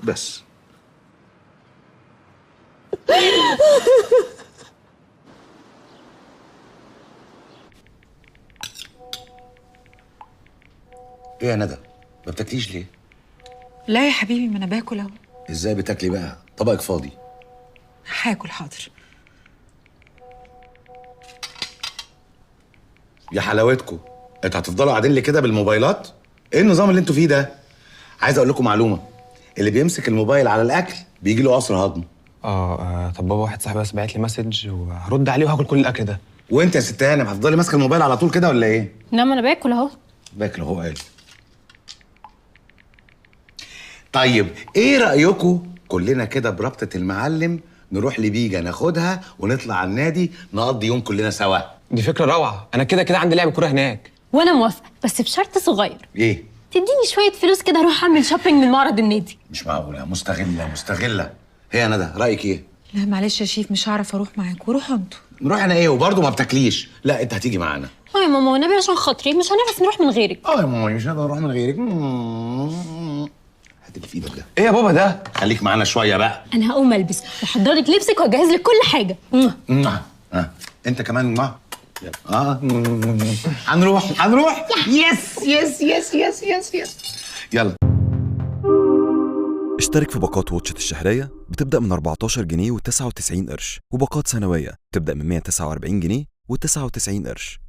بس. ايه يا ندى؟ ما بتاكليش ليه؟ لا يا حبيبي، ما انا باكل اهو. ازاي بتاكلي بقى؟ طبقك فاضي. هاكل حاضر. يا حلاوتكم، انتوا هتفضلوا قاعدين لي كده بالموبايلات؟ ايه النظام اللي انتوا فيه ده؟ عايز اقول لكم معلومة، اللي بيمسك الموبايل على الاكل بيجي له قصر هضم. طب بابا، واحد صاحبي بس بعت لي message وهرد عليه وهاكل كل الاكل ده. وانت يا ست هانم هتفضلي ماسكه الموبايل على طول كده ولا ايه؟ لا ما انا باكل اهو. باكل اهو قال. طيب ايه رايكم كلنا كده بربطه المعلم نروح لبيجا ناخدها ونطلع على النادي نقضي يوم كلنا سوا؟ دي فكرة روعه، انا كده كده عندي لعب كورة هناك. وانا موافقة بس بشرط صغير. ايه؟ تديني شوية فلوس كده اروح اعمل shopping من معرض النادي. مش معقولة، مستغله مستغله. هي يا ندى رايك ايه؟ لا معلش يا شيف، مش هعرف اروح معاك، وروحوا انتوا. نروح انا ايه وبرضه ما بتاكليش؟ لا انت هتيجي معانا. اه يا ماما والنبي عشان خاطري، مش هنعرف نروح من غيرك. اه يا ماما مش هنقدر نروح من غيرك. هات اللي في ايدك ده. ايه يا بابا ده؟ خليك معانا شوية بقى. انا هقوم البس واحضر لك لبسك واجهز لك كل حاجة. انت كمان. يلا. هنروح هنروح. yes yes yes yes yes yes. يلا. اشترك في باقات واتشت الشهرية بتبدأ من 14 جنيه و99 قرش، وباقات سنوية بتبدأ من 149 جنيه و99 قرش.